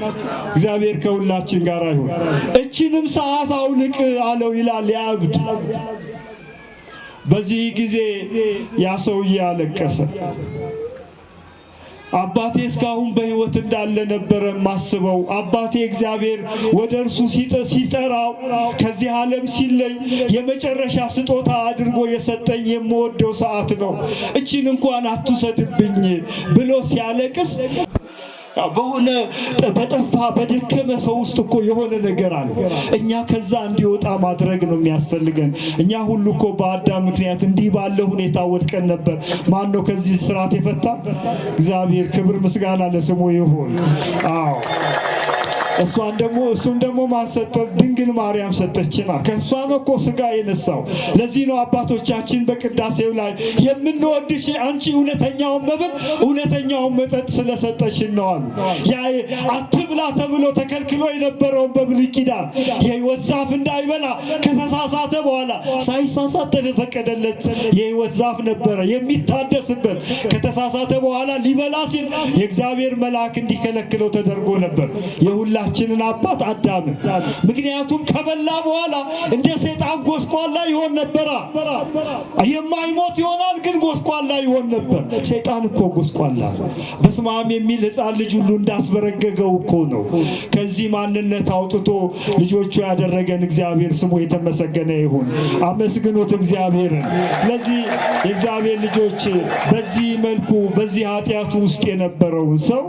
እግዚአብሔር ከሁላችን ጋር ይሁን። እችንም ሰዓት አውልቅ አለው ይላል ያ እብድ። በዚህ ጊዜ ያ ሰውዬ አለቀሰ። አባቴ እስካሁን በሕይወት እንዳለ ነበረ ማስበው። አባቴ እግዚአብሔር ወደ እርሱ ሲጠራው ከዚህ ዓለም ሲለይ የመጨረሻ ስጦታ አድርጎ የሰጠኝ የምወደው ሰዓት ነው፣ እችን እንኳን አትውሰድብኝ ብሎ ሲያለቅስ በሆነ በጠፋ በደከመ ሰው ውስጥ እኮ የሆነ ነገር አለ። እኛ ከዛ እንዲወጣ ማድረግ ነው የሚያስፈልገን። እኛ ሁሉ እኮ በአዳም ምክንያት እንዲህ ባለ ሁኔታ ወድቀን ነበር። ማን ነው ከዚህ ስርዓት የፈታ? እግዚአብሔር። ክብር ምስጋና ለስሙ ይሁን። አዎ፣ እሷን ደግሞ እሱን ደግሞ ማን ሰጠ? ድንግል ማርያም ሰጠችና ከእሷ ነው እኮ ስጋ የነሳው። ለዚህ ነው አባቶቻችን በቅዳሴው ላይ የምንወድሽ አንቺ እውነተኛውን መብል እውነተኛውን መጠጥ ስለሰጠሽን ነው አሉ። ያ አትብላ ተብሎ ተከልክሎ የነበረውን በብሉይ ኪዳን የሕይወት ዛፍ እንዳይበላ ከተሳሳተ በኋላ፣ ሳይሳሳት ተፈቀደለት የሕይወት ዛፍ ነበረ የሚታደስበት። ከተሳሳተ በኋላ ሊበላ ሲል የእግዚአብሔር መልአክ እንዲከለክለው ተደርጎ ነበር የሁላችንን አባት አዳምን። ምክንያቱም ከበላ በኋላ እንደ ሰይጣን ጎስቋላ ይሆን ነበራ። የማይሞት ይሆናል፣ ግን ጎስቋላ ይሆን ነበር። ሰይጣን እኮ ጎስቋላ ነው። በስመ አብ የሚል ሕፃን ልጅ ሁሉ እንዳስበረገገው እኮ ነው። ከዚህ ማንነት አውጥቶ ልጆቹ ያደረገን እግዚአብሔር ስሙ የተመሰገነ ይሁን። አመስግኖት እግዚአብሔርን። ለዚህ የእግዚአብሔር ልጆች በዚህ መልኩ በዚህ ኃጢአቱ ውስጥ የነበረውን ሰው፣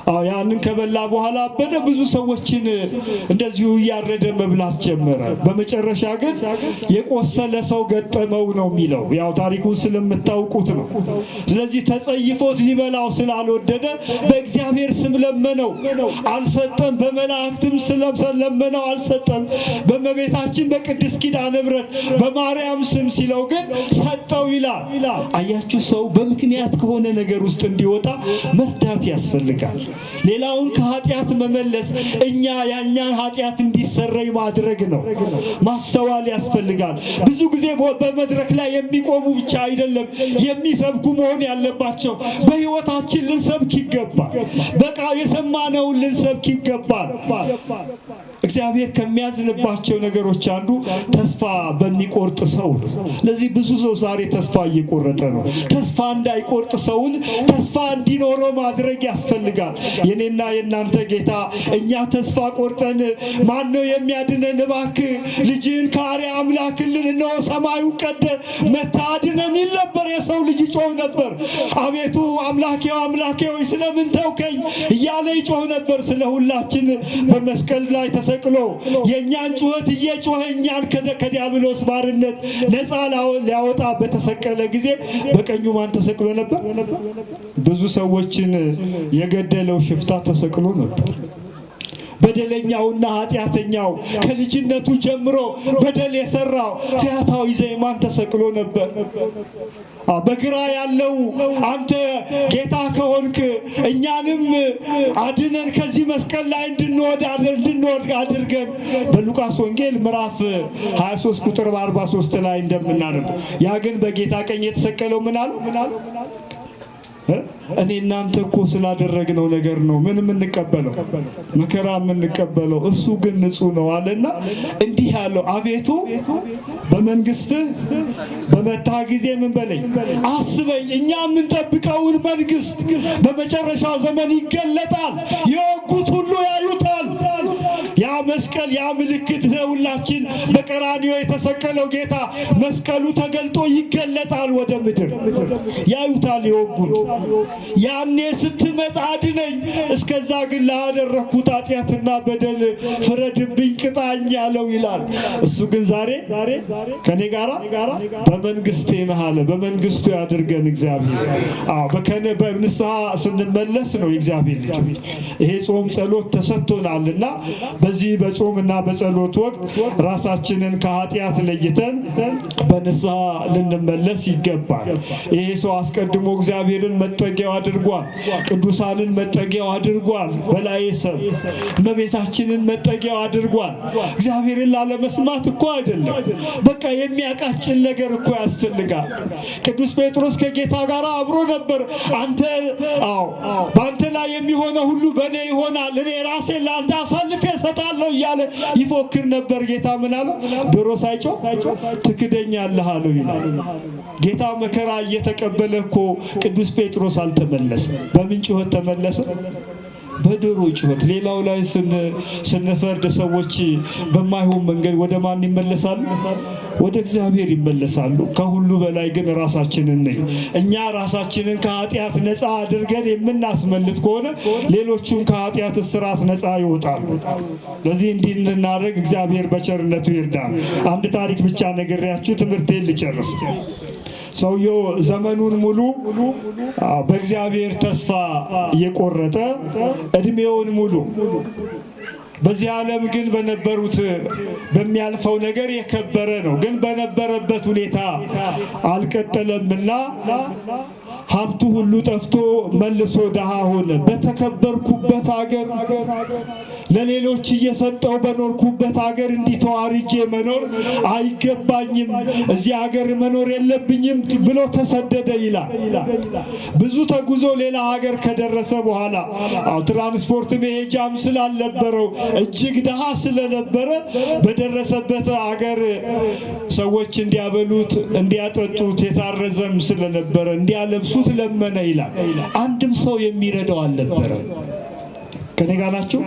አዎ፣ ያንን ከበላ በኋላ አበደ። ብዙ ሰዎችን እንደዚሁ እያረደ መብላት ጀመረ። በመጨረሻ ግን የቆሰለ ሰው ገጠመው ነው የሚለው። ያው ታሪኩን ስለምታውቁት ነው። ስለዚህ ተጸይፎት ሊበላው ስላልወደደ በእግዚአብሔር ስም ለመነው፣ አልሰጠም። በመላእክትም ስለለመነው አልሰጠም። በእመቤታችን በቅድስት ኪዳነ ምሕረት በማርያም ስም ሲለው ግን ሰጠው ይላል። አያችሁ፣ ሰው በምክንያት ከሆነ ነገር ውስጥ እንዲወጣ መርዳት ያስፈልጋል። ሌላውን ከኃጢአት መመለስ እኛ ያኛን ኃጢአት እንዲሰረይ ማድረግ ነው። ማስተዋል ያስፈልጋል። ብዙ ጊዜ በመድረክ ላይ የሚቆሙ ብቻ አይደለም የሚሰብኩ መሆን ያለባቸው። በሕይወታችን ልንሰብክ ይገባል። በቃ የሰማነውን ልንሰብክ ይገባል። እግዚአብሔር ከሚያዝንባቸው ነገሮች አንዱ ተስፋ በሚቆርጥ ሰው ነው። ለዚህ ብዙ ሰው ዛሬ ተስፋ እየቆረጠ ነው። ተስፋ እንዳይቆርጥ ሰውን ተስፋ እንዲኖረው ማድረግ ያስፈልጋል። የኔና የእናንተ ጌታ እኛ ተስፋ ቆርጠን ማን ነው የሚያድነን? እባክህ ልጅህን ከአርያም ላክልን፣ እነሆ ሰማዩን ቀደ መጥተህ አድነን ይል ነበር። የሰው ልጅ ይጮህ ነበር። አቤቱ አምላኬ አምላኬ ሆይ ስለምን ተውከኝ እያለ ይጮህ ነበር። ስለ ሁላችን በመስቀል ላይ ተሰቅሎ የእኛን ጩኸት እየጮኸ እኛን ከዲያብሎስ ባርነት ነፃ ሊያወጣ በተሰቀለ ጊዜ በቀኙ ማን ተሰቅሎ ነበር? ብዙ ሰዎችን የገደለው ሽፍታ ተሰቅሎ ነበር። በደለኛውና ኃጢአተኛው ከልጅነቱ ጀምሮ በደል የሰራው ፈያታዊ ዘየማን ተሰቅሎ ነበር። በግራ ያለው አንተ ጌታ ከሆንክ እኛንም አድነን ከዚህ መስቀል ላይ እንድንወድቅ አድርገን፣ በሉቃስ ወንጌል ምዕራፍ 23 ቁጥር 43 ላይ እንደምናነብ፣ ያ ግን በጌታ ቀኝ የተሰቀለው ምን አሉ? እኔ እናንተ እኮ ስላደረግነው ነገር ነው ምን የምንቀበለው፣ መከራ የምንቀበለው፣ እሱ ግን ንጹሕ ነው አለና እንዲህ ያለው፣ አቤቱ በመንግስትህ በመጣህ ጊዜ ምን በለኝ፣ አስበኝ። እኛ የምንጠብቀውን መንግስት በመጨረሻው ዘመን ይገለጣል። የወጉት ሁሉ ያዩታል። ያ መስቀል፣ ያ ምልክት ለሁላችን በቀራንዮ የተሰቀለው ጌታ መስቀሉ ተገልጦ ይገለጣል ወደ ምድር፣ ያዩታል የወጉት። ያኔ ስትመጣ አድነኝ፣ እስከዛ ግን ላደረግኩት ኃጢአትና በደል ፍረድብኝ፣ ቅጣኝ ያለው ይላል። እሱ ግን ዛሬ ከኔ ጋራ በመንግስቴ ነህ አለ። በመንግስቱ ያድርገን እግዚአብሔር። አዎ፣ በከነ በንስሐ ስንመለስ ነው የእግዚአብሔር ልጆች። ይሄ ጾም ጸሎት ተሰጥቶናልና በዚህ በጾም በጾምና በጸሎት ወቅት ራሳችንን ከኃጢአት ለይተን በንስሐ ልንመለስ ይገባል። ይሄ ሰው አስቀድሞ እግዚአብሔርን መጠጊያው አድርጓል። ቅዱሳንን መጠጊያው አድርጓል። በላዔ ሰብ እመቤታችንን መጠጊያው አድርጓል። እግዚአብሔርን ላለመስማት እኮ አይደለም። በቃ የሚያቃጭል ነገር እኮ ያስፈልጋል። ቅዱስ ጴጥሮስ ከጌታ ጋር አብሮ ነበር። አንተ አዎ በአንተ ላይ የሚሆነው ሁሉ በእኔ ይሆናል፣ እኔ ራሴን ለአንተ አሳልፌ እሰጣለሁ እያለ ይፎክር ነበር። ጌታ ምን አለው? ዶሮ ሳይጮህ ትክደኛለህ አለው ይላል። ጌታ መከራ እየተቀበለ እኮ ቅዱስ ጴጥሮስ አልተመለሰም። በምን ጩኸት ተመለሰ? በዶሮ ጩኸት። ሌላው ላይ ስንፈርድ ሰዎች በማይሆን መንገድ ወደ ማን ይመለሳሉ? ወደ እግዚአብሔር ይመለሳሉ። ከሁሉ በላይ ግን ራሳችንን ነኝ። እኛ ራሳችንን ከኃጢአት ነፃ አድርገን የምናስመልጥ ከሆነ ሌሎቹም ከኃጢአት እስራት ነፃ ይወጣሉ። ለዚህ እንዲህ እንድናደርግ እግዚአብሔር በቸርነቱ ይርዳል። አንድ ታሪክ ብቻ ነግሬያችሁ ትምህርቴን ልጨርስ። ሰውየው ዘመኑን ሙሉ በእግዚአብሔር ተስፋ እየቆረጠ እድሜውን ሙሉ በዚህ ዓለም ግን በነበሩት በሚያልፈው ነገር የከበረ ነው። ግን በነበረበት ሁኔታ አልቀጠለምና ሀብቱ ሁሉ ጠፍቶ መልሶ ድሃ ሆነ። በተከበርኩበት አገር ለሌሎች እየሰጠው በኖርኩበት አገር እንዲህ ተዋርጄ መኖር አይገባኝም፣ እዚህ አገር መኖር የለብኝም ብሎ ተሰደደ ይላል። ብዙ ተጉዞ ሌላ ሀገር ከደረሰ በኋላ ትራንስፖርት መሄጃም ስላልነበረው እጅግ ድሃ ስለነበረ በደረሰበት አገር ሰዎች እንዲያበሉት እንዲያጠጡት፣ የታረዘም ስለነበረ እንዲያለብሱት ለመነ ይላል። አንድም ሰው የሚረዳው አልነበረም። ከኔ ጋር ናችሁ?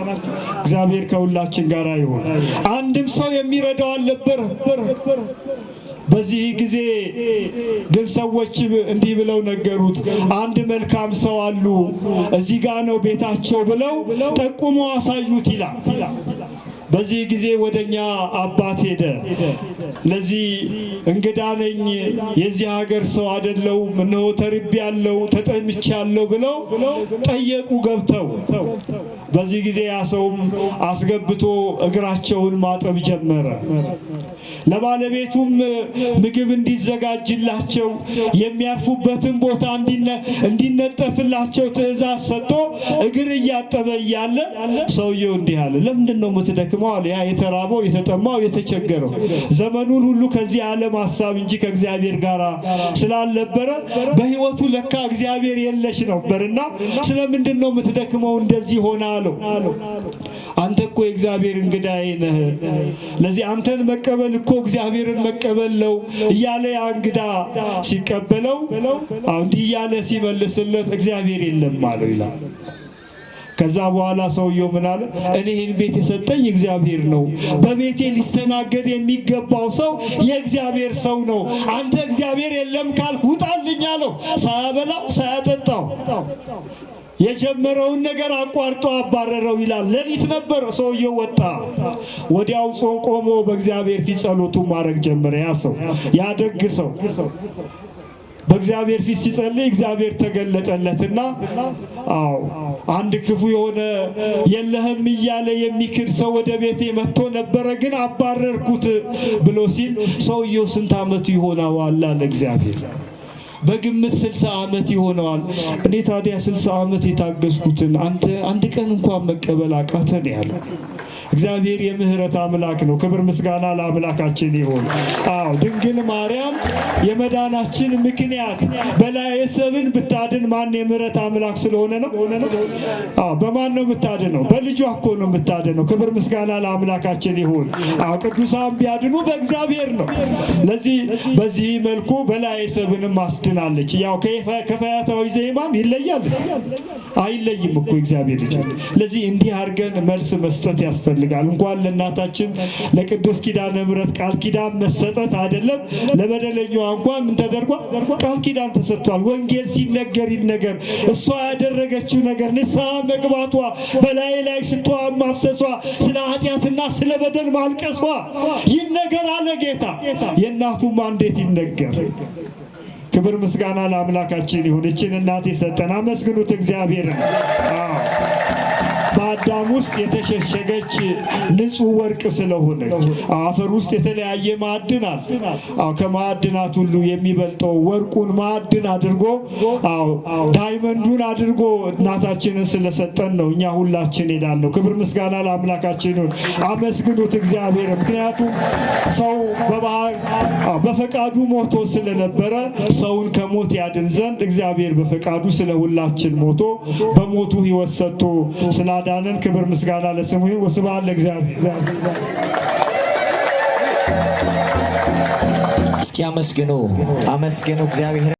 እግዚአብሔር ከሁላችን ጋር ይሁን። አንድም ሰው የሚረዳው አልነበረም። በዚህ ጊዜ ግን ሰዎች እንዲህ ብለው ነገሩት። አንድ መልካም ሰው አሉ፣ እዚህ ጋ ነው ቤታቸው ብለው ጠቁሞ አሳዩት ይላል። በዚህ ጊዜ ወደኛ አባት ሄደ። ለዚህ እንግዳ ነኝ፣ የዚህ ሀገር ሰው አይደለሁም፣ እነሆ ተርቤያለሁ፣ ተጠምቻለሁ ብለው ጠየቁ ገብተው። በዚህ ጊዜ ያ ሰውም አስገብቶ እግራቸውን ማጠብ ጀመረ። ለባለቤቱም ምግብ እንዲዘጋጅላቸው የሚያርፉበትን ቦታ እንዲነጠፍላቸው ትእዛዝ ሰጥቶ እግር እያጠበ እያለ ሰውየው እንዲህ አለ፣ ለምንድን ነው የምትደክመው? አለ። ያ የተራበው የተጠማው የተቸገረው ዘመኑን ሁሉ ከዚህ ዓለም ሀሳብ እንጂ ከእግዚአብሔር ጋር ስላልነበረ በሕይወቱ ለካ እግዚአብሔር የለሽ ነበርና ስለምንድን ነው የምትደክመው እንደዚህ ሆነ አለው። አንተ እኮ የእግዚአብሔር እንግዳዬ ነህ። ለዚህ አንተን መቀበል እኮ እግዚአብሔርን መቀበል ነው እያለ ያ እንግዳ ሲቀበለው እንዲህ እያለ ሲመልስለት እግዚአብሔር የለም አለው ይላል። ከዛ በኋላ ሰውየው ምን አለ? እኔ ይህን ቤት የሰጠኝ እግዚአብሔር ነው። በቤቴ ሊስተናገድ የሚገባው ሰው የእግዚአብሔር ሰው ነው። አንተ እግዚአብሔር የለም ካልክ ውጣልኝ አለው። ሳያበላው ሳያጠጣው የጀመረውን ነገር አቋርጦ አባረረው ይላል። ሌሊት ነበር፣ ሰውየው ወጣ። ወዲያው ጾም ቆሞ በእግዚአብሔር ፊት ጸሎቱ ማድረግ ጀመረ። ያ ሰው ያ ደግ ሰው በእግዚአብሔር ፊት ሲጸልይ እግዚአብሔር ተገለጠለትና፣ አዎ አንድ ክፉ የሆነ የለህም እያለ የሚክድ ሰው ወደ ቤቴ መጥቶ ነበረ፣ ግን አባረርኩት ብሎ ሲል ሰውየው ስንት ዓመቱ ይሆነዋል አለ እግዚአብሔር። በግምት 60 ዓመት ይሆነዋል። እኔ ታዲያ 60 ዓመት የታገስኩትን አንተ አንድ ቀን እንኳን መቀበል አቃተን ያለው። እግዚአብሔር የምህረት አምላክ ነው። ክብር ምስጋና ለአምላካችን ይሁን። አዎ ድንግል ማርያም የመዳናችን ምክንያት በላዔ ሰብን ብታድን ማን የምህረት አምላክ ስለሆነ ነው? አዎ በማን ነው የምታድነው? በልጇ እኮ ነው የምታድነው። ክብር ምስጋና ለአምላካችን ይሁን። አዎ ቅዱሳን ቢያድኑ በእግዚአብሔር ነው። ለዚህ በዚህ መልኩ በላዔ ሰብንም አስድናለች። ያው ከፈያታዊ ዘየማን ይለያል አይለይም እኮ እግዚአብሔር ልጅ። ለዚህ እንዲህ አድርገን መልስ መስጠት ያስፈልጋል። እንኳን ለእናታችን ለቅድስት ኪዳነ ምሕረት ቃል ኪዳን መሰጠት አይደለም ለበደለኛዋ እንኳን ምን ተደርጓል? ቃል ኪዳን ተሰጥቷል። ወንጌል ሲነገር ይነገር። እሷ ያደረገችው ነገር ንስሐ መግባቷ፣ በላይ ላይ ሽቷ ማፍሰሷ፣ ስለ ኃጢአትና ስለ በደል ማልቀሷ ይነገር አለ ጌታ። የእናቱማ እንዴት ይነገር? ክብር ምስጋና ለአምላካችን ይሁን። እችን እናት የሰጠን አመስግኑት እግዚአብሔርን። በአዳም ውስጥ የተሸሸገች ንጹሕ ወርቅ ስለሆነች አፈር ውስጥ የተለያየ ማዕድን አለ። ከማዕድናት ሁሉ የሚበልጠው ወርቁን ማዕድን አድርጎ diamond ኡን አድርጎ እናታችንን ስለሰጠን ነው እኛ ሁላችን ሄዳለሁ። ክብር ምስጋና ለአምላካችን ይሁን። አመስግኑት እግዚአብሔር። ምክንያቱም ሰው በባህር በፈቃዱ ሞቶ ስለነበረ ሰውን ከሞት ያድን ዘንድ እግዚአብሔር በፈቃዱ ስለ ሁላችን ሞቶ በሞቱ ሕይወት ሰጥቶ ስላዳነን ክብር ምስጋና ለስሙ ይሁን። ወስብሐት ለእግዚአብሔር። እስኪ አመስግኑ፣ አመስግኑ እግዚአብሔር።